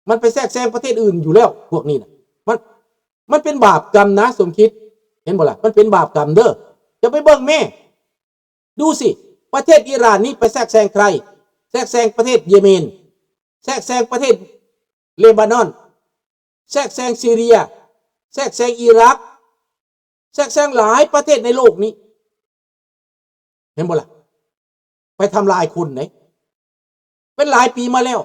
ມັນໄປແຊກແຊງປະເທດອື່ນຢູ່ແລ້ວ ພວກນີ້ນະ ມັນ ມັນເປັນບາບກຳນະ ສົມຄິດ ເຫັນບໍ່ລະ? ມັນເປັນບາບກຳເດີ. ຈະໄປເບິ່ງແມ້ ດູຊິ ປະເທດອີຣານນີ້ໄປແຊກແຊງໃຄ? ແຊກແຊງປະເທດເຢເມນ, ແຊກແຊງປະເທດເລບານອນ, ແຊກແຊງຊີເຣຍ, ແຊກແຊງອີຣັກ, ແຊກແຊງຫຼາຍປະເທດໃນໂລກນີ້ ເຫັນບໍ່ລະ? ໄປທຳລາຍຄົນເດ້ ເປັນຫຼາຍປີມາແລ້ວ.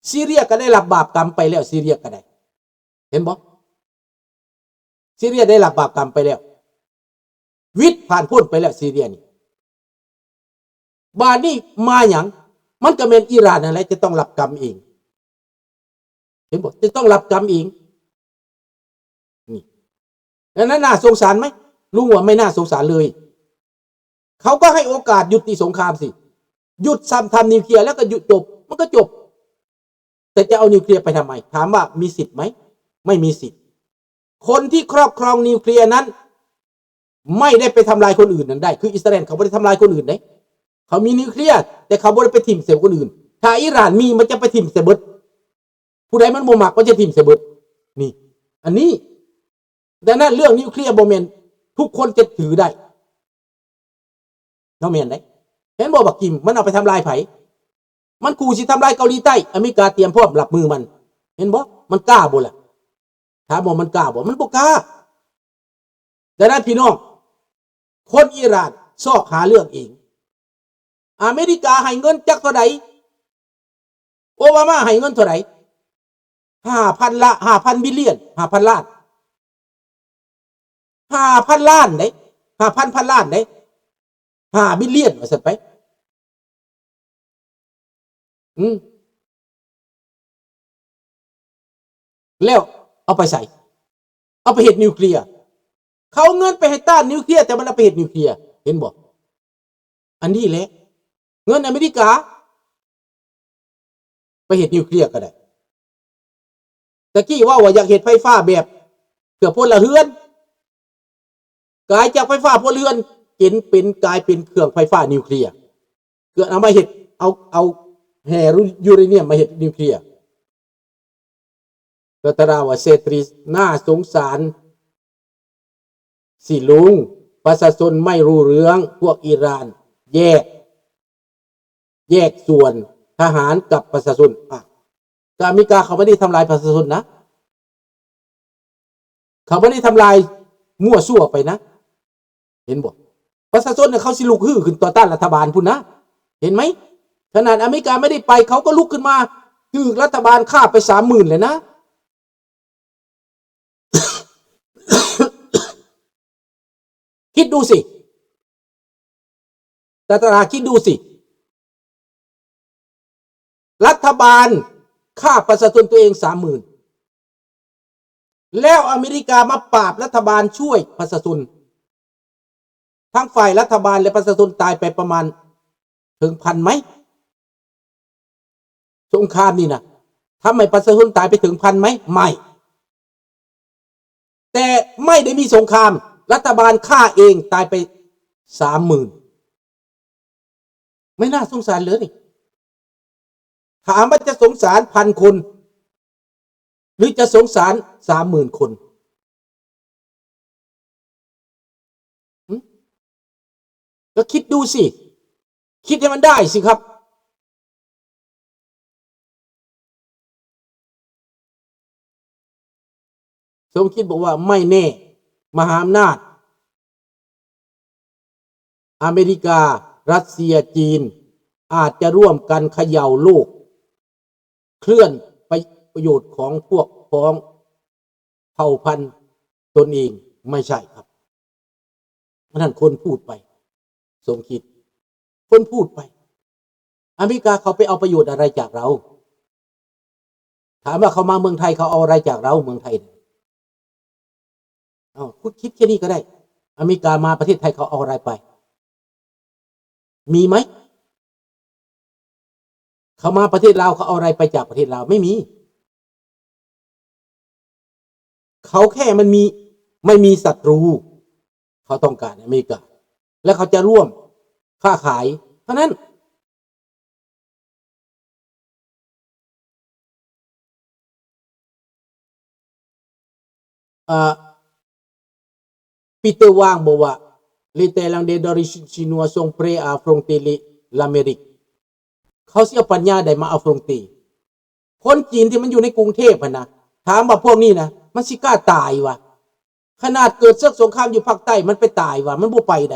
ຊີເຣຍກໍໄດ້ຮັບບາບກຳໄປແລ້ວ ຊີເຣຍກໍໄດ້ ເຫັນບໍ່? ຊີເຣຍໄດ້ຮັບບາບກຳໄປແລ້ວ ວິດຜ່ານພົ້ນໄປແລ້ວ ຊີເຣຍນີ້. ບາດນີ້ມາຫຍັງ? ມັນກໍແມ່ນອີຣານນັ້ນແຫຼະຈະຕ້ອງຮັບກຳເອງ ເຫັນບໍ່? ຈະຕ້ອງຮັບກຳເອງ. ນີ້ ອັນນັ້ນໜ້າສົງສານໄໝ? ລຸງວ່າໄມ່ໜ້າສົງສານເລີຍ. ເຂົາກໍໃຫ້ໂອກາດຢຸດຕິສົງຄາມຊິ ຢຸດສາມທຳນິວເຄລຍແລ້ວກໍຢຸດ ຈົບ ມັນກໍຈົບ. ແຕ່ຈະເອົານິວເຄລຍໄປທຳໄມ? ຖາມວ່າມີສິດໄໝ? ໄມ່ມີສິດ. ຄົນທີ່ຄອບຄອງນິວເຄລຍນັ້ນ ໄມ່ໄດ້ໄປທຳລາຍຄົນອື່ນນັ້ນໄດ້ ຄືອິດສະຣາແອນເຂົາບໍ່ໄດ້ທຳລາຍຄົນອື່ນເດ້ ເຂົາມີນິວເຄລຍ ແຕ່ເຂົາບໍ່ໄດ້ໄປຖິ້ມໃສ່ຄົນອື່ນ. ຖ້າອີຣານມີ ມັນຈະໄປຖິ້ມໃສ່ເບິດ ຜູ້ໃດມັນບໍ່ມັກ ມັນຈະຖິ້ມໃສ່ເບິດ. ນີ້ ອັນນີ້ ດັ່ງນັ້ນເລື່ອງນິວເຄລຍບໍ່ແມ່ນທຸກຄົນຈະຖືໄດ້ ເນາະ ແມ່ນເດ້. ເຫັນບໍ່ ບັກຈິມ ມັນເອົາໄປທຳລາຍໃຜ? ມັນຂູ່ຊິທຳລາຍເກົາຫຼີໃຕ້ ອາເມລິກາຕຽມພ້ອມຮັບມືມັນ ເຫັນບໍ່? ມັນກ້າບໍ່ລະ? ຖາມວ່າມັນກ້າບໍ່? ມັນບໍ່ກ້າ. ດັ່ງນັ້ນພີ່ນ້ອງ ຄົນອີຣານຊອກຫາເລື່ອງເອງ. ອາເມລິກາໃຫ້ເງິນຈັກເທົ່າໃດ? ໂອບາມາໃຫ້ເງິນເທົ່າໃດ? ຫ້າພັນລະ ຫ້າພັນບິລລຽນ ຫ້າພັນລ້ານ ຫ້າພັນລ້ານເດ້ ຫ້າພັນພັນລ້ານເດ້ ຫ້າບິລລຽນ ວ່າຊັ້ນໄປ. ອືມ ແລ້ວເອົາໄປໃສ? ເອົາໄປເຮັດນິວເຄລຍ. ເຂົາເອົາເງິນໄປໃຫ້ຕ້ານນິວເຄລຍ ແຕ່ມັນເອົາໄປເຮັດນິວເຄລຍ ເຫັນບໍ່? ອັນນີ້ແຫຼະ ເງິນອາເມລິກາ ໄປເຮັດນິວເຄລຍກໍໄດ້. ຕະກີ້ເວົ້າວ່າຢາກເຮັດໄຟຟ້າແບບເພື່ອພົນລະເຮືອນ ກາຍຈາກໄຟຟ້າພົນລະເຮືອນ ເປັນ ເປັນ ກາຍເປັນເຄື່ອງໄຟຟ້ານິວເຄລຍ ເພື່ອເອົາມາເຮັດ ເອົາ ເອົາແຮ່ຢູເຣນຽມມາເຮັດນິວເຄລຍ. ລັດຕະລາວ່າ ເສດຣີ ໜ້າສົງສານຊິລຸງ ປະຊາຊົນໄມ່ຮູ້ເລື່ອງ ພວກອີຣານແຍກ ແຍກສ່ວນທະຫານກັບປະຊາຊົນ. ອາ ກໍອາເມລິກາເຂົາບໍ່ໄດ້ທຳລາຍປະຊາຊົນນະ ເຂົາບໍ່ໄດ້ທຳລາຍມົ້ວຊົ່ວໄປນະ ເຫັນບໍ່? ປະຊາຊົນເຂົາຊິລຸກຮືຂຶ້ນຕໍ່ຕ້ານລັດຖະບານພຸ້ນນະ ເຫັນໄໝ? ຂະໜາດອາເມລິກາໄມ່ໄດ້ໄປ ເຂົາກໍລຸກຂຶ້ນມາ ຖືກລັດຖະບານຂ້າໄປສາມໝື່ນແລ້ວນະ. ຄິດດູຊິ ຕາຕາລາ ຄິດດູຊິ ລັດຖະບານຂ້າປະຊາຊົນຕົວເອງສາມໝື່ນ ແລ້ວອາເມລິກາມາປາບລັດຖະບານຊ່ວຍປະຊາຊົນ. ທັງຝ່າຍລັດຖະບານ ແລະ ປະຊາຊົນຕາຍໄປປະມານເຖິງພັນໄໝ? ສົງຄາມນີ້ນະ ທຳໃຫ້ປະຊາຊົນຕາຍໄປເຖິງພັນໄໝ? ໄໝ? ແຕ່ໄມ່ໄດ້ມີສົງຄາມ ລັດຖະບານຂ້າເອງຕາຍໄປສາມໝື່ນ. ໄມ່ໜ້າສົງສານເລີຍນີ້. ຖາມວ່າຈະສົງສານພັນຄົນ ຫຼື ຈະສົງສານສາມໝື່ນຄົນ? ຫຶ? ກໍຄິດດູຊິ ຄິດໃຫ້ມັນໄດ້ຊິຄັບ. ສົມຄິດບອກວ່າ ໄມ່ແນ່ ມະຫາອຳນາດ ອາເມລິກາ, ຣັດເຊຍ, ຈີນ ອາດຈະຮ່ວມກັນເຂຍ່າໂລກ ເຄື່ອນໄປປະໂຫຍດຂອງພວກພ້ອງເຜົ່າພັນຕົນເອງ. ໄມ່ໃຊ່ຄັບ. ອັນນັ້ນຄົນພູດໄປ ສົມຄິດ ຄົນພູດໄປ. ອາເມລິກາເຂົາໄປເອົາປະໂຫຍດອະໄລຈາກລາວ? ຖາມວ່າເຂົາມາເມືອງໄທ ເຂົາເອົາອະໄລຈາກລາວ ເມືອງໄທ? ເອົາ ຄິດ ຄິດແຄ່ນີ້ກໍໄດ້. ອາເມລິກາມາປະເທດໄທ ເຂົາເອົາອະໄລໄປ? ມີໄໝ? ເຂົາມາປະເທດລາວ ເຂົາເອົາອະໄລໄປຈາກປະເທດລາວ? ໄມ່ມີ. ເຂົາແຄ່ມັນມີ ໄມ່ມີສັດຕູ ເຂົາຕ້ອງການອາເມລິກາ ແລະ ເຂົາຈະຮ່ວມຄ້າຂາຍເທົ່ານັ້ນ. ອາ ປີເຕີ ວາງ ບອກວ່າ Les Thaïlandais d'origine chinoise sont prêts à affronter les, l'Amérique. ເຂົາຊິເອົາປັນຍາໃດມາ affronter ຄົນຈີນທີ່ມັນຢູ່ໃນກຸງເທບຫັ້ນນະ? ຖາມວ່າພວກນີ້ນະ ມັນຊິກ້າຕາຍວະ? ຂະໜາດເກີດເສິກສົງຄາມຢູ່ພາກໃຕ້ ມັນໄປຕາຍວະ? ມັນບໍ່ໄປໃດ.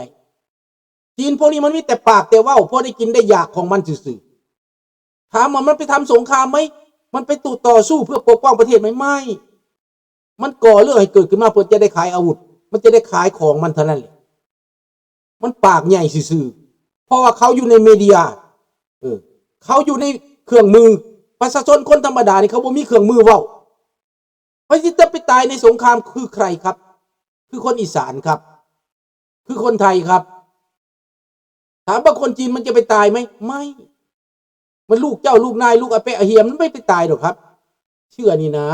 ຈີນພວກນີ້ມັນມີແຕ່ປາກແຕ່ເວົ້າ ພໍໄດ້ກິນໄດ້ຢາກຂອງມັນຊື່ໆ. ຖາມວ່າມັນໄປທຳສົງຄາມໄໝ? ມັນໄປຕໍ່ສູ້ເພື່ອປົກປ້ອງປະເທດໄໝ? ໄມ່. ມັນກໍ່ເລື່ອງໃຫ້ເກີດຂຶ້ນມາເພື່ອຈະໄດ້ຂາຍອາວຸດ, ມັນຈະໄດ້ຂາຍຂອງມັນເທົ່ານັ້ນແຫຼະ. ມັນປາກໃຫຍ່ຊື່ໆ ເພາະວ່າເຂົາຢູ່ໃນເມເດຍ, ເອີ ເຂົາຢູ່ໃນເຄື່ອງມື. ປະຊາຊົນຄົນທຳມະດານີ້ ເຂົາບໍ່ມີເຄື່ອງມືເວົ້າ. ໃຜທີ່ຈະໄປຕາຍໃນສົງຄາມຄືໃຄຄັບ? ຄືຄົນອີສານຄັບ? ຄືຄົນໄທຄັບ? ຖາມວ່າຄົນຈີນມັນຈະໄປຕາຍໄໝ? ໄມ່. ມັນລູກເຈົ້າ ລູກນາຍ ລູກອາແປະອາເຮຍ ມັນບໍ່ໄປຕາຍດອກຄັບ ເຊື້ອນີ້ນະ.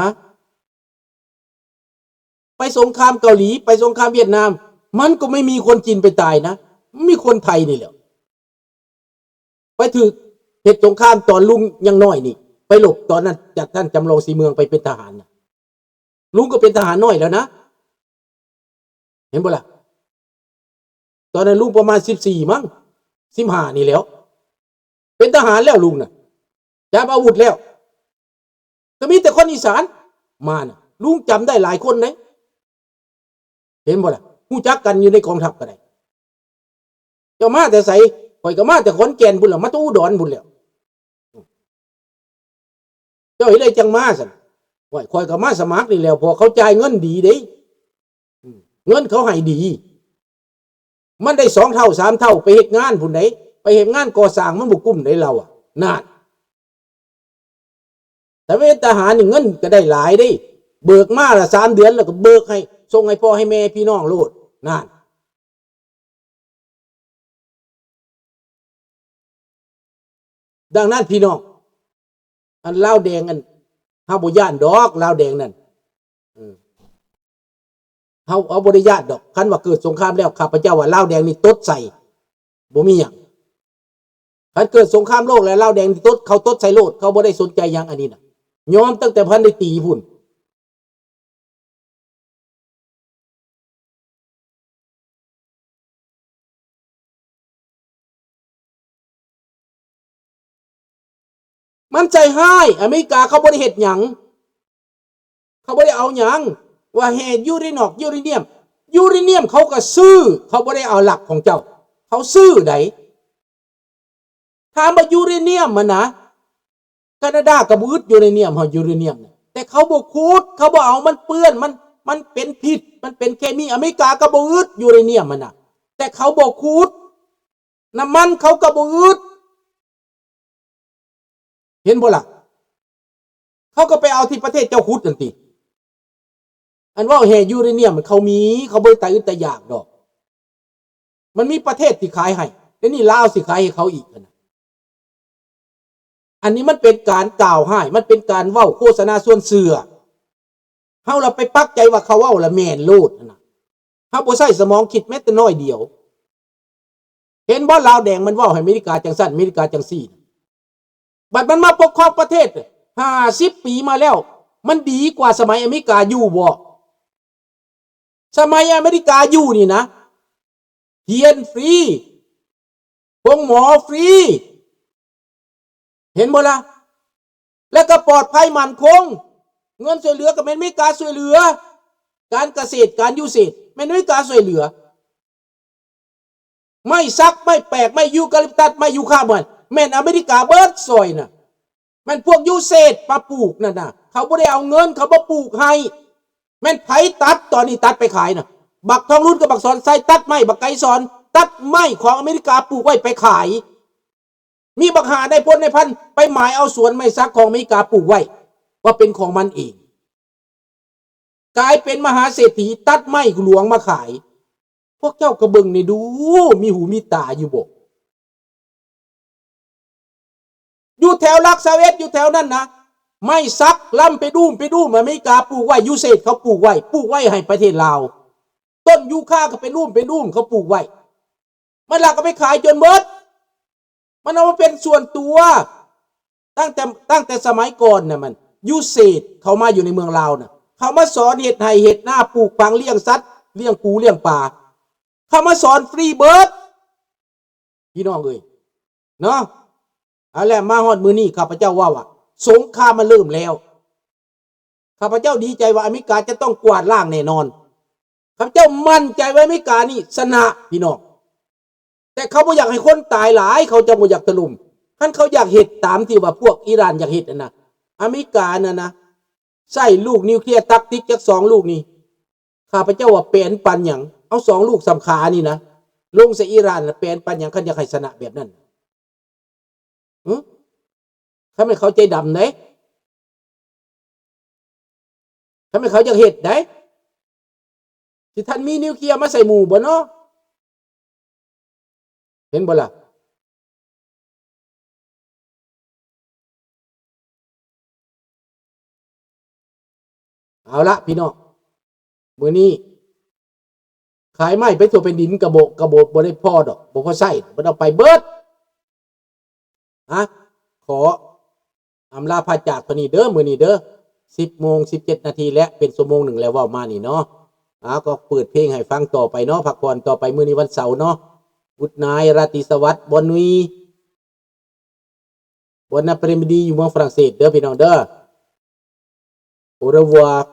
ໄປສົງຄາມເກົາຫຼີ ໄປສົງຄາມຫວຽດນາມ ມັນກໍໄມ່ມີຄົນຈີນໄປຕາຍນະ, ມີຄົນໄທນີ້ແຫຼະ ໄປຖືກເຮັດສົງຄາມຕອນລຸງຍັງນ້ອຍນີ້ ໄປລົບຕອນນັ້ນ ຈາກທ່ານຈຳລອງສີເມືອງໄປເປັນທະຫານນະ. ລຸງກໍເປັນທະຫານນ້ອຍແລ້ວນະ ເຫັນບໍ່ລະ? ຕອນນັ້ນລຸງປະມານສິບສີ່ມັ້ງ ສິບຫ້ານີ້ແຫຼ້ວ ເປັນທະຫານແລ້ວລຸງນະ ຈັບອາວຸດແລ້ວ. ກໍມີແຕ່ຄົນອີສານມານະ ລຸງຈຳໄດ້ຫຼາຍຄົນເດ້ ເຫັນບໍ່ລະ? ຮູ້ຈັກກັນຢູ່ໃນກອງທັບກໍໄດ້. ເຈົ້າມາແຕ່ໃສ? ຂ້ອຍກໍມາແຕ່ຂອນແກ່ນພຸ້ນແຫຼະ ມາແຕ່ອຸດອນພຸ້ນແຫຼະ. ເຈົ້າເຮັດໃດຈັ່ງມາຊັ້ນ? ໂອ້ຍ ຂ້ອຍກໍມາສະໝັກນີ້ແຫຼ້ວ ເພາະເຂົາຈ່າຍເງິນດີເດ້. ເງິນເຂົາໃຫ້ດີ ມັນໄດ້ສອງເທົ່າສາມເທົ່າ ໄປເຮັດງານພຸ້ນໃດ໋ ໄປເຮັດງານກໍ່ສ້າງ ມັນບໍ່ກຸ້ມໃດ໋ ລາວອະ ນັ້ນ. ແຕ່ເປັນທະຫານນີ້ເງິນກໍໄດ້ຫຼາຍເດ້ ເບີກມາລະສາມເດືອນ ແລ້ວກໍເບີກໃຫ້ ສົ່ງໃຫ້ພໍ່ໃຫ້ແມ່ພີ່ນ້ອງໂລດ ນັ້ນ. ດັ່ງນັ້ນພີ່ນ້ອງ ອັນລາວແດງ ອັນ ເຮົາບໍ່ຢ້ານດອກລາວແດງນັ້ນ ເອີ ເຮົາ ເຮົາບໍ່ໄດ້ຢ້ານດອກ. ຄັນວ່າເກີດສົງຄາມແລ້ວ ຂ້າພະເຈົ້າວ່າລາວແດງນີ້ຕົດໃສ່ ບໍ່ມີຫຍັງ. ຄັນເກີດສົງຄາມໂລກແລ້ວ ລາວແດງນີ້ຕົດ ເຂົາຕົດໃສ່ໂລດ ເຂົາບໍ່ໄດ້ສົນໃຈຫຍັງ ອັນນີ້ນະ ຍອມຕັ້ງແຕ່ບໍ່ທັນໄດ້ຕີພຸ້ນ. ມັນໃຈຮ້າຍ ອາເມລິກາເຂົາບໍ່ໄດ້ເຮັດຫຍັງ ເຂົາບໍ່ໄດ້ເອົາຫຍັງ ວ່າແຮ່ຢູເຣນອມ ຢູເຣນຽມ ຢູເຣນຽມເຂົາກໍຊື້ ເຂົາບໍ່ໄດ້ເອົາລັກຂອງເຈົ້າ ເຂົາຊື້ໃດ໋. ຖາມວ່າຢູເຣນຽມຫັ້ນນະ ການາດາກໍບໍ່ອຶດຢູເຣນຽມ ເຮົາຢູເຣນຽມນະ ແຕ່ເຂົາບໍ່ຂຸດ ເຂົາບໍ່ເອົາ ມັນເປື້ອນ ມັນ ມັນເປັນພິດ ມັນເປັນເຄມີ. ອາເມລິກາກໍບໍ່ອຶດຢູເຣນຽມຫັ້ນນະ ແຕ່ເຂົາບໍ່ຂຸດ ນ້ຳມັນເຂົາກໍບໍ່ອຶດ ເຫັນບໍ່ລະ? ເຂົາກໍໄປເອົາທີ່ປະເທດເຈົ້າຂຸດນັ້ນຕິ. ອັນເວົ້າແຮ່ຢູເຣນຽມ ເຂົາມີ ເຂົາບໍ່ໄດ້ຕາຍອຶດຕາຍຢາກດອກ. ມັນມີປະເທດທີ່ຂາຍໃຫ້ ດຽວນີ້ລາວຊິຂາຍໃຫ້ເຂົາອີກຫັ້ນນະ. ອັນນີ້ມັນເປັນການກ່າວຮ້າຍ ມັນເປັນການເວົ້າໂຄສະນາຊວນເຊື່ອ. ເຮົາລະໄປປັກໃຈວ່າເຂົາເວົ້າລະແມ່ນໂລດຫັ້ນນະ. ເຮົາບໍ່ໃຊ້ສະໝອງຄິດແມ້ແຕ່ໜ້ອຍດຽວ. ເຫັນບໍ່ ລາວແດງມັນເວົ້າໃຫ້ອາເມລິກາຈັ່ງຊັ້ນ ອາເມລິກາຈັ່ງຊີ້. ບັດມັນມາປົກຄອງປະເທດຫ້າສິບປີມາແລ້ວ ມັນດີກວ່າສະໄໝອາເມລິກາຢູ່ບໍ່? ສະໄໝອາເມລິກາຢູ່ນີ້ນະ ຮຽນຟຣີ ໂຮງໝໍຟຣີ ເຫັນບໍ່ລະ? ແລະກໍປອດໄພໝັ້ນຄົງ ເງິນຊ່ວຍເຫຼືອກໍແມ່ນອາເມລິກາຊ່ວຍເຫຼືອ ການກະເສດ ການຢູ່ເສດ ແມ່ນອາເມລິກາຊ່ວຍເຫຼືອ. ໄມ້ສັກ ໄມ້ແປກ ໄມ້ຢູຄາລິບຕັດ ໄມ້ຢູຄາ ແມ່ນອາເມລິກາເບິດ ຊອຍນະ ແມ່ນພວກຢູເສດມາປູກນັ້ນນະ ເຂົາບໍ່ໄດ້ເອົາເງິນ ເຂົາມາປູກໃຫ້. ແມ່ນໃຜຕັດ ຕອນນີ້ຕັດໄປຂາຍນະ ບັກທອງລຸນກັບບັກສອນໄຊ ຕັດໄມ້ ບັກໄກສອນ ຕັດໄມ້ຂອງອາເມລິກາປູກໄວ້ໄປຂາຍ. ມີບັກຫ້ານາຍພົນນາຍພັນໄປໝາຍເອົາສວນໄມ້ສັກຂອງອາເມລິກາປູກໄວ້ ວ່າເປັນຂອງມັນເອງ. ກາຍເປັນມະຫາເສດຖີ ຕັດໄມ້ຫຼວງມາຂາຍ. ພວກເຈົ້າກໍເບິ່ງນີ້ດູ ມີຫູມີຕາຢູ່ບໍ່? ຢູ່ແຖວຫຼັກຊາວເອັດ ຢູ່ແຖວນັ້ນນະ ໄມ້ສັກລຳເປດູມ ເປດູມ ອາເມລິກາປູກໄວ້ ຢູເສດເຂົາປູກໄວ້ ປູກໄວ້ໃຫ້ປະເທດລາວ. ຕົ້ນຢູຄາກໍເປັນລຸ່ມເປັນລຸ່ມ ເຂົາປູກໄວ້ ມັນລັກເອົາໄປຂາຍຈົນເບິດ ມັນເອົາມາເປັນສ່ວນຕົວ. ຕັ້ງແຕ່ ຕັ້ງແຕ່ສະໄໝກ່ອນນະ ມັນຢູເສດເຂົ້າມາຢູ່ໃນເມືອງລາວນະ ເຂົາມາສອນເຮັດໄຮ່ເຮັດນາ ປູກຝັງ ລ້ຽງສັດ ລ້ຽງປູລ້ຽງປາ ເຂົາມາສອນຟຣີເບິດ ພີ່ນ້ອງເອີຍ ເນາະ. ເອົາແຫຼະ ມາຮອດມື້ນີ້ ຂ້າພະເຈົ້າເວົ້າວ່າ ສົງຄາມມັນເລີ່ມແລ້ວ. ຂ້າພະເຈົ້າດີໃຈວ່າອາເມລິກາຈະຕ້ອງກວາດລ້າງແນ່ນອນ. ຂ້າພະເຈົ້າໝັ້ນໃຈວ່າອາເມລິການີ້ຊະນະ ພີ່ນ້ອງ. ແຕ່ເຂົາບໍ່ຢາກໃຫ້ຄົນຕາຍຫຼາຍ ເຂົາຈັ່ງບໍ່ຢາກຖະຫຼົ່ມ. ຄັນເຂົາຢາກເຮັດຕາມທີ່ວ່າພວກອີຣານຢາກເຮັດຫັ້ນນະ ອາເມລິການັ້ນນະ ໃຊ້ລູກນິວເຄລຍຕັກຕິກຈັກສອງລູກນີ້ ຂ້າພະເຈົ້າວ່າແປນປານຫຍັງ? ເອົາສອງລູກສ່ຳຂານີ້ນະ ລົງໃສ່ອີຣານນະ ແປນປານຫຍັງ ຄັນຢາກໃຫ້ຊະນະແບບນັ້ນ? ຫື? ຄັນແມ່ນເຂົາໃຈດຳເດ້ ຄັນແມ່ນເຂົາຢາກເຮັດໄດ໋ ຊິທັນມີນິວເຄລຍມາໃສ່ໝູ່ບໍ່ເນາະ? ເຫັນບໍ່ລະ? ເອົາລະ ພີ່ນ້ອງ ມື້ນີ້ຂາຍໄມ້ໄປທົ່ວແຜ່ນດິນກະບໍ່ ກະບໍ່ ບໍ່ໄດ້ພໍດອກ ບໍ່ພໍໃຊ້ ເພິ່ນເອົາໄປເບິດ. ອະ ຂໍອຳລາພາຈາກເທົ່ານີ້ເດີ ມື້ນີ້ເດີ ສິບໂມງສິບເຈັດນາທີແລ້ວ ເປັນຊົ່ວໂມງໜຶ່ງແລ້ວ ເວົ້າມານີ້ເນາະ. ອາ ກໍເປີດເພງໃຫ້ຟັງຕໍ່ໄປເນາະ ພັກຜ່ອນຕໍ່ໄປ ມື້ນີ້ວັນເສົາເນາະ. Good night ລາຕີສະຫວັດ Bonne nuit Bon après-midi ຢູ່ເມືອງຝຣັ່ງເສດເດີ ພີ່ນ້ອງເດີ. Au revoir.